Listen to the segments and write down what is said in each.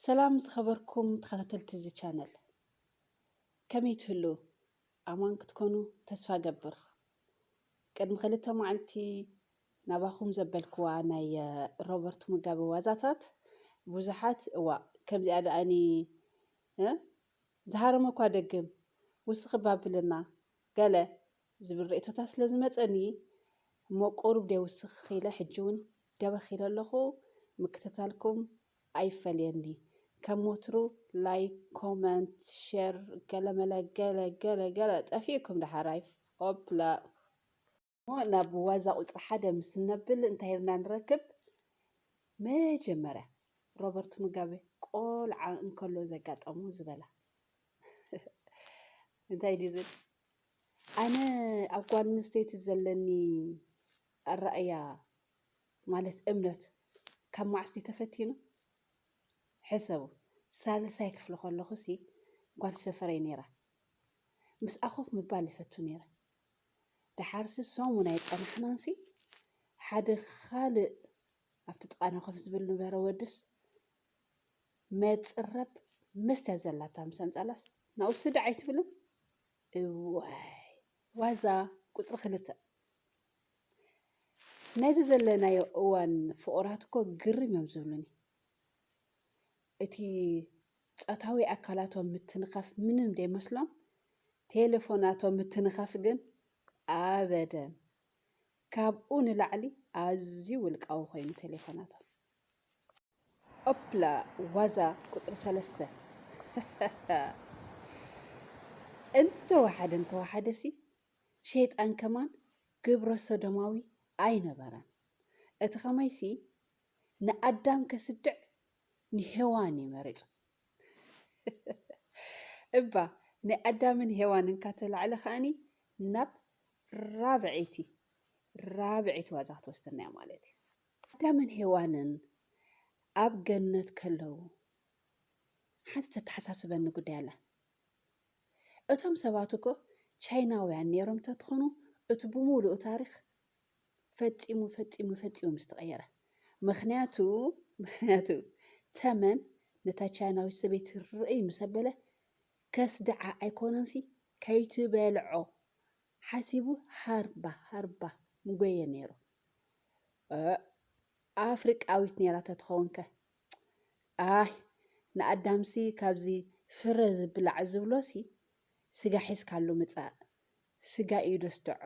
ሰላም ዝኸበርኩም ተኸታተልቲ እዚ ቻነል፣ ከመይ ትህሉ? ኣማን ክትኮኑ ተስፋ ገብር። ቅድሚ ክልተ መዓልቲ ናባኹም ዘበልክዋ ናይ ሮበርት ሙጋበ ዋዛታት ብዙሓት፣ እዋ፣ ከምዚኣ ደኣኒ፣ እ፣ ዝሃረመ እኳ ደግም፣ ውስኽ እባ ኣብልና፣ ገለ ዝብል ርእይቶታት ስለ ዝመጸኒ፣ እሞ ቁሩብ ደይውስኽ ኢለ ሕጂ እውን ደበኽ ኢለ ኣለኹ። ምክትታልኩም ኣይፈለየኒ። ከም ወትሩ ላይክ፣ ኮመንት፣ ሸር፣ ገለመለ፣ ገለ፣ ገለ፣ ገለ ጠፊእኩም ደሓራይ። ኦፕላ። እሞ ናብ ዋዛ ቁጽሪ ሓደ ምስ እነብል እንታይ ኢልና ንረክብ? መጀመርያ ሮበርት ሙጋበ ቆልዓ እንከሎ ዘጋጠሙ ዝበላ። እንታይ ድዩ ዝብል? ኣነ ኣብ ጓል ኣንስተይቲ ዘለኒ ኣረኣእያ ማለት እምነት ካብ መዓስ ድዩ ተፈቲኑ? ሕሰቡ፣ ሳልሳይ ክፍሊ ከለኹሲ ጓል ሰፈረይ ነይራ። ምስኣ ኮፍ ምባል ይፈቱ ነይረ። ደሓርሲ ሰሙን ኣይጸናሕናንሲ ሓደ ካልእ ኣብቲ ጥቓና ኮፍ ዝብል ነበረ ወድስ መጽረብ መስትያት ዘላታ ምስ ኣምጻላስ ናብኡ ስድዕ ኣይትብልን? እዋይ። ዋዛ ቁጽሪ ክልተ። ነዚ ዘለናዮ እዋን ፍቑራት እኮ ግርም እዮም ዝብሉኒ። እቲ ጾታዊ ኣካላቶም ምትንኻፍ ምንም ዘይመስሎም፣ ቴሌፎናቶም ምትንኻፍ ግን ኣበደን። ካብኡ ንላዕሊ ኣዝዩ ውልቃዊ ኮይኑ ቴሌፎናቶም። ኦፕላ። ዋዛ ቁጽሪ ሰለስተ። እንተወሓደ እንተወሓደሲ ሸይጣን ከማን ግብረ ሰዶማዊ ኣይነበረን። እቲ ኸማይሲ ንኣዳም ከስድዕ ንሄዋን እዩ መሪጹ። እባ ናይ ኣዳምን ሄዋንን ካተላዕለ ከኣኒ ናብ ራብዐይቲ ራብዐይቲ ዋዛ ክትወስደና እያ ማለት እዩ። ኣዳምን ሄዋንን ኣብ ገነት ከለዉ ሓንቲ ተተሓሳስበኒ ጉዳይ ኣላ። እቶም ሰባት እኮ ቻይናውያን ነይሮም እንተትኾኑ እቲ ብምሉኡ ታሪኽ ፈጺሙ ፈጺሙ ፈጺሙ ምስ ተቐየረ። ምኽንያቱ ምኽንያቱ ተመን ነታ ቻይናዊት ሰበይቲ ርእይ ምስ ኣበለ ከስድዓ ኣይኮነንሲ ከይትበልዖ ሓሲቡ ሃርባ ሃርባ ምጎየ ነይሩ። እ፣ ኣፍሪቃዊት ነይራ ተትኸውን ከ? ኣይ ንኣዳምሲ ካብዚ ፍረ ዝብላዕ ዝብሎሲ ስጋ ሒዝካሉ ምጻእ። ስጋ እዩ ደስድዖ።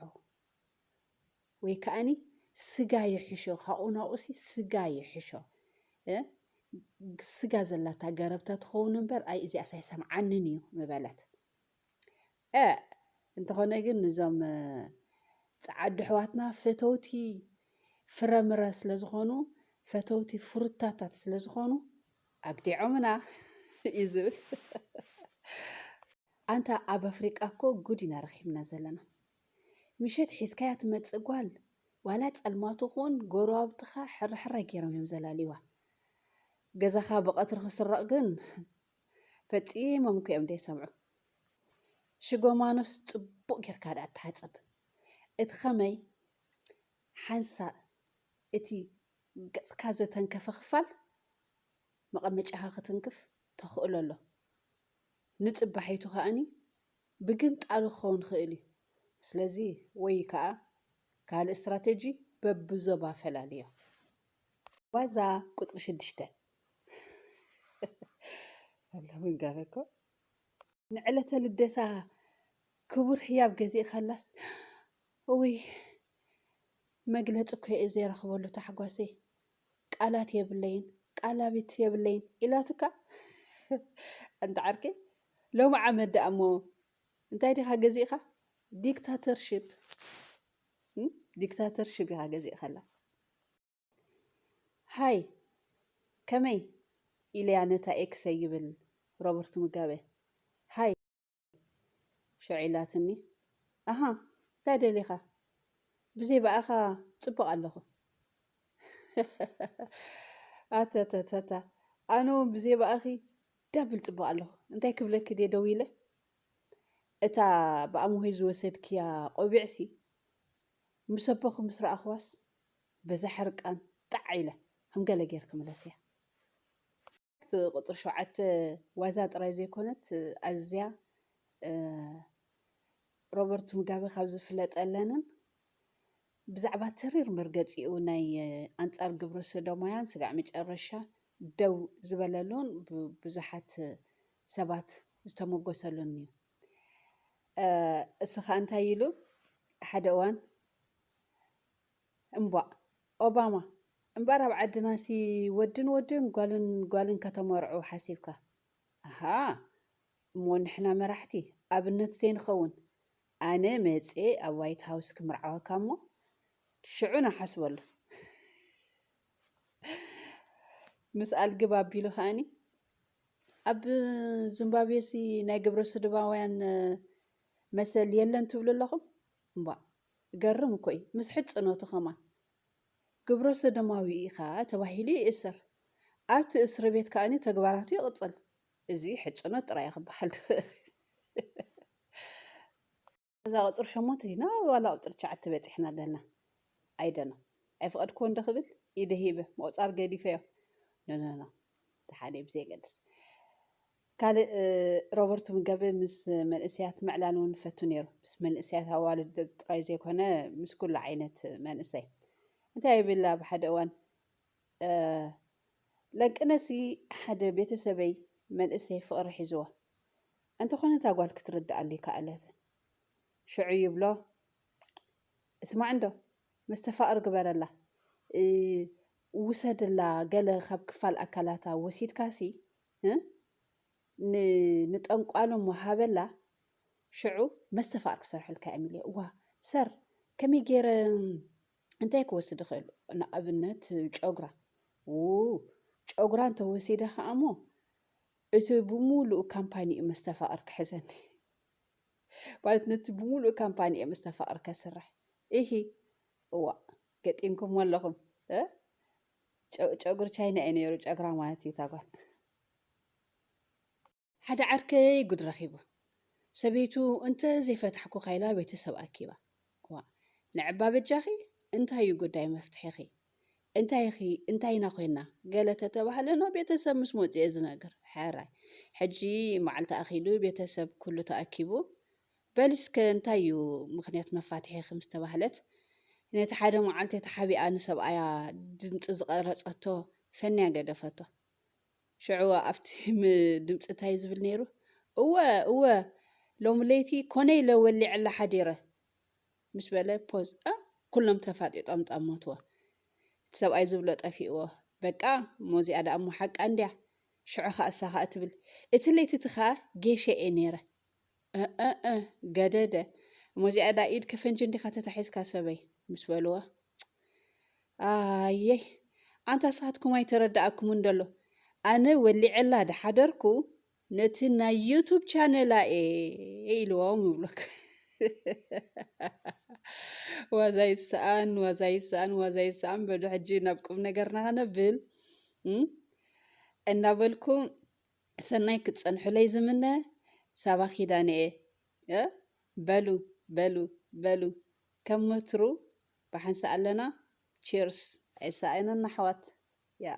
ወይ ከኣኒ ስጋ ይሕሾ፣ ካብኡ ናብኡሲ ስጋ ይሕሾ። እ፣ ስጋ ዘላታ ገረብ ተትኸውን እምበር፣ ኣይ እዚኣስ ኣይሰምዓንን እዩ ምበለት። እ፣ እንተኾነ ግን እዞም፣ እ፣ ጸዓዱ ኣሕዋትና ፈተውቲ ፍረምረ ስለ ዝኾኑ፣ ፈተውቲ ፍሩታታት ስለ ዝኾኑ ኣግዲዖምና እዩ ዝብል። ኣንታ ኣብ ኣፍሪቃ እኮ ጉድ ኢና ረኺብና ዘለና። ምሸት ሒዝካያ ትመጽእ ጓል ዋላ ጸልማቱ ኹን ጎረባብትኻ ሕርሕራይ ገይሮም እዮም ዘላልይዋ። ገዛኻ ብቐትሪ ክስረቕ ግን ፈጺሞም እኮ እዮም ዘይሰምዑ። ሽጎማኖስ ጽቡቕ ጌርካ ደኣ ተሓጸብ። እቲ ኸመይ ሓንሳእ እቲ ገጽካ ዘተንከፈ ክፋል መቐመጫኻ ክትንክፍ ተኽእሎ ኣሎ። ንጽባሒቱ ከኣኒ ብግምጣሉ ክኸውን ይኽእል እዩ። ስለዚ ወይ ከኣ ካልእ ስትራተጂ በብዞባ ፈላልዮ። ዋዛ ቁጽሪ ሽዱሽተ። ኣላ ምንጋበ እኮ። ንዕለተ ልደታ ክቡር ህያብ ገዚእካላስ፣ እውይ፣ መግለጺ እኮ እየ ዘይረኽበሉ ታሕጓሰይ። ቃላት የብለይን፣ ቃላቢት የብለይን ኢላትካ። ኣንታ ዓርከይ፣ ሎሚ ዓመት ደኣ እሞ እንታይ ዲኻ ገዚእካ? ዲክታተርሺፕ። እም? ዲክታተርሺፕ ኢኻ ገዚእካላ። ሃይ፣ ከመይ? ኢለያ ነታ ኤክሰይ ይብል ሮበርት ሙጋበ። ሃይ። ሽዑ ኢላትኒ፣ ኣሃ፣ እንታይ ደሊኻ? ብዘይ ብኣኻ ጽቡቕ ኣለኹ። ኣተተተታ፣ ኣነ እውን ብዘይ ብኣኺ ዳብል ጽቡቕ ኣለኹ። እንታይ ክብለኪ ድየ ደው ኢለ? እታ ብኣምሆይ ዝወሰድክያ ቆቢዕሲ፣ ምስ ኣቦኺ ምስ ረኣኽዋስ፣ በዛ ሕርቃን ጣዕ ኢለ፣ ከም ገለ ጌርኪ ምለስያ። ቁፅሪ ሸውዓተ ዋዛ ጥራይ ዘይኮነት፣ ኣዝያ፣ እ፣ ሮበርት ሙጋበ ካብ ዝፍለጠለንን ብዛዕባ ተሪር መርገጺኡ ናይ ኣንጻር ግብረ ሰዶማውያን ስጋዕ መጨረሻ ደው ዝበለሉን ብ-፣ ብዙሓት ሰባት ዝተመጎሰሉን እዩ። እ፣ እሱ ኸኣ እንታይ ኢሉ? ሓደ እዋን፣ እምቧእ፣ ኦባማ፣ እምበኣር ኣብ ዓድናሲ ወድን ወድን ጓልን ጓልን ከተመርዑ ሓሲብካ? ኣሃ፣ እሞ ንሕና መራሕቲ ኣብነት ዘይንኸውን? ኣነ መጽየ ኣብ ዋይት ሃውስ ክምርዓወካ እሞ ሽዑ ንሓስበሉ። ምስ ኣልግብ ኣቢሉ ከኣኒ፣ ኣብ ዚምባብዌሲ ናይ ግብረ ሰዶማውያን መሰል የለን ትብሉ ኣለኹም? እምቧእ፣ ገርም እኮ እዩ። ምስ ሕጽኖቱ ከማን። ግብረ ሰዶማዊ ኢኻ ተባሂሉ ይእሰር። ኣብቲ እስሪ ቤት ከኣኒ ተግባራቱ ይቕጽል። እዚ ሕጽኖት ጥራይ እዩ ክበሃል ዝኽእል። እዛ ቁጽሪ ሸሞንተ ዲና ዋላ ቁጽሪ ትሽዓተ በጺሕና ኣለና? ኣይደኖ። ኣይፈቐድክዎን ዶ ክብል ኢደ ሂበ፣ ምቑጻር ገዲፈዮ። ኖ፣ ኖ፣ ኖ። ደሓን እዩ፣ ብዘየገድስ። ካልእ፣ እ፣ ሮበርት ሙጋበ ምስ መንእሰያት ምዕላል እውን ይፈቱ ነይሩ። ምስ መንእሰያት ኣዋልድ ጥራይ ዘይኮነ፣ ምስ ኩሉ ዓይነት መንእሰይ። እንታይ ይብል ኣብ ሓደ እዋን፣ እ፣ ለንቅነሲ ሓደ ቤተሰበይ መንእሰይ ፍቕሪ ሒዝዎ። እንተኾነ እታ ጓል ክትርድኣሉ ይከኣለትን። ሽዑ ይብሎ፣ "እስማዕ እንዶ፣ መስተፋቕር ግበረላ፣ እ፣ ውሰደላ፣ ገለ ካብ ክፋል ኣካላታ ወሲድካሲ፣ እ፣ ን-፣ ንጠንቋሎ እሞ ሃበላ፣ ሽዑ መስተፋቕር ክሰርሐልካ እየ" ኢለ። እዋ፣ ሰር፣ ከመይ ገይረ፣ እንታይ ክወስድ እኽእል? ንኣብነት ጨጉራ። ው፣ ጨጉራ እንተወሲደ ኸኣ እሞ፣ እቲ ብምሉኡ ካምፓኒ እዩ መስተፋቕር ክሕዘኒ። ማለት ነቲ ብምሉኡ ካምፓኒ እየ መስተፋቕር ከስርሕ። ኢሂ፣ እዋእ፣ ገጢምኩሞ ኣለኹም፣ እ? ጨ-፣ ጨጉሪ ቻይና እዩ ነይሩ፣ ጨጉራ ማለት እዩ እታ ጓል። ሓደ ዓርከይ ጉድ ረኺቡ። ሰበይቱ እንተ ዘይፈታሕኩኻ ኢላ ቤተሰብ ኣኪባ። ዋእ፣ ንዕባ በጃኺ፣ እንታይ እዩ ጉዳይ መፍትሒኺ? እንታይ ኢኺ፣ እንታይ ኢና ኮይና? ገለ ተተባህለ፣ ናብ ቤተሰብ ምስ መጹ እየ ዝነግር። ሕራይ። ሕጂ መዓልቲ ኣኺሉ ቤተሰብ ኩሉ ተኣኪቡ፣ በሊ እስከ እንታይ እዩ ምኽንያት መፋትሒኺ ምስ ተባህለት፣ ነቲ ሓደ መዓልቲ ተሓቢኣ ንሰብኣያ ድምጺ ዝቐረጸቶ ፈንያ ገደፈቶ። ሽዑ ኣብቲ ም-፣ ድምጺ እንታይ ዝብል ነይሩ? "እወ፣ እወ፣ ሎሚ ለይቲ ኮነ ኢለ ወሊዐላ ሓዲረ" ምስ በለ ፖዝ፣ እ፣ ኩሎም ተፋጢጦም ጠመትዎ። እቲ ሰብኣይ ዝብሎ ጠፊእዎ። "በቃ፣ እሞ እዚኣ ደኣ እሞ ሓቃ እንድያ፣ ሽዑ ኸኣ እሳ ኸኣ ትብል። እቲ ለይቲ እቲ ኸኣ ጌሸ እየ ነይረ" "እ፣ እ፣ እ፣ ገደደ፣ እሞ እዚኣ ደኣ ኢድ ከፈንጂ እንዲኻ ተታሒዝካ ሰበይ" ምስ በልዎ፣ "ኣየይ፣ ኣንታ ንስኻትኩም ኣይተረድኣኩምን ደሎ፣ ኣነ ወሊዐላ ድሓደርኩ ነቲ ናይ ዩቱብ ቻነላ እየ" ኢልዎም ይብለክ። ዋዛ ይሰኣን፣ ዋዛ ይሰኣን፣ ዋዛ ይሰኣን። በሉ ሕጂ ናብ ቁም ነገርና ኸነብል፣ እም፣ እናበልኩ ሰናይ ክትጸንሑለይ ዝምነ ሳባ ኪዳነ እየ። እ፣ በሉ፣ በሉ፣ በሉ። ከም ወትሩ ብሓንሳእ ኣለና። ቺርስ። ኣይሰኣንን ኣሕዋት። ያ።